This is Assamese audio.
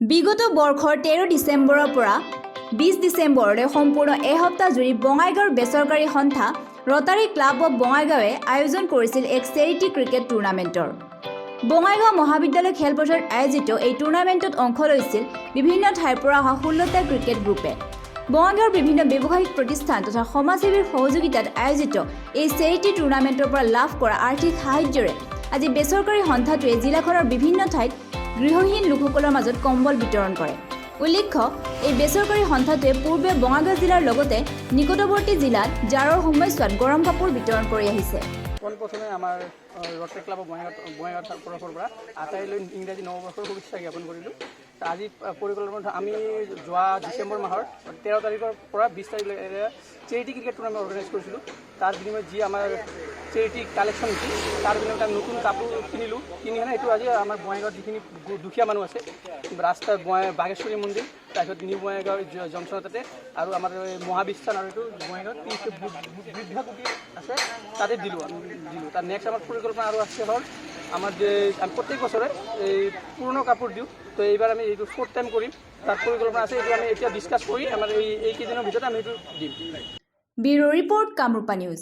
বিগত বৰ্ষৰ 13 ডিচেম্বৰৰ পৰা 20 ডিচেম্বৰলৈ সম্পূৰ্ণ এসপ্তাহ জুৰি বঙাইগাঁৱৰ বেচৰকাৰী সন্থা ৰটাৰী ক্লাব অৱ বঙাইগাঁৱে আয়োজন কৰিছিল এক চেৰিটি ক্ৰিকেট টুৰ্ণামেণ্টৰ। বঙাইগাঁও মহাবিদ্যালয় খেলপথাৰত আয়োজিত এই টুৰ্ণামেণ্টত অংশ লৈছিল বিভিন্ন ঠাইৰ পৰা অহা 16টা ক্ৰিকেট গ্ৰুপে। বঙাইগাঁৱৰ বিভিন্ন ব্যৱসায়িক প্ৰতিষ্ঠান তথা সমাজসেৱীৰ সহযোগিতাত আয়োজিত এই চেৰিটি টুৰ্ণামেণ্টৰ পৰা লাভ কৰা আৰ্থিক সাহায্যৰে আজি বেচৰকাৰী সন্থাটোৱে জিলাখনৰ বিভিন্ন ঠাইত গৃহহীন লোকসকলৰ মাজত কম্বল বিতৰণ কৰে। উল্লেখ্য, এই বেচৰকাৰী সন্থাটোৱে পূৰ্বে বঙাইগাঁও জিলাৰ লগতে নিকটৱৰ্তী জিলাত জাৰৰ সময়ছোৱাত গৰম কাপোৰ বিতৰণ কৰি আহিছে। পোনপ্ৰথমে আমাৰ Rotary club of Bongaigaon, Bongaigaon তৰফৰ পৰা আটাইলৈ ইংৰাজী নৱবৰ্ষৰ শুভেচ্ছা জ্ঞাপন কৰিলোঁ। আজি পৰিকল্পনা, আমি যোৱা ডিচেম্বৰ মাহৰ 13 তাৰিখৰ পৰা 20 তাৰিখলৈ চেৰিটি ক্ৰিকেট টুৰ্ণামেণ্ট অৰ্গেনাইজ কৰিছিলোঁ। তাৰ বিনিময়ত যি আমাৰ চেৰিটি কালেকশ্যন হৈছিল, তাৰ বিনিময়ত আমি নতুন কাপোৰ কিনিলোঁ। কিনি কিনে এইটো আজি আমাৰ বঙাইগাঁৱত যিখিনি দুখীয়া মানুহ আছে, ৰাস্তা বাগেশ্বৰী মন্দিৰ, তাৰপিছত নিউ বঙাইগাঁও জংচনৰ তাতে আৰু আমাৰ এই মহাবিস্থান আৰু এইটো বঙাইগাঁৱত বৃদ্ধা কুটীৰ আছে, তাতে দিলোঁ, আমি দিলোঁ। তাৰ নেক্সট আমাৰ পৰিকল্পনা আৰু আছে হ'ল আমাৰ যে আমি প্ৰত্যেক বছৰে এই পুৰণো কাপোৰ দিওঁ। তো এইবাৰ আমি এইটো ফ'ৰ্থ টাইম কৰিম। তাৰ পৰিকল্পনা আছে। এইটো আমি এতিয়া ডিছকাছ কৰি আমাৰ এই এইকেইদিনৰ ভিতৰত আমি এইটো দিম। Bureau report, Kamrupa news.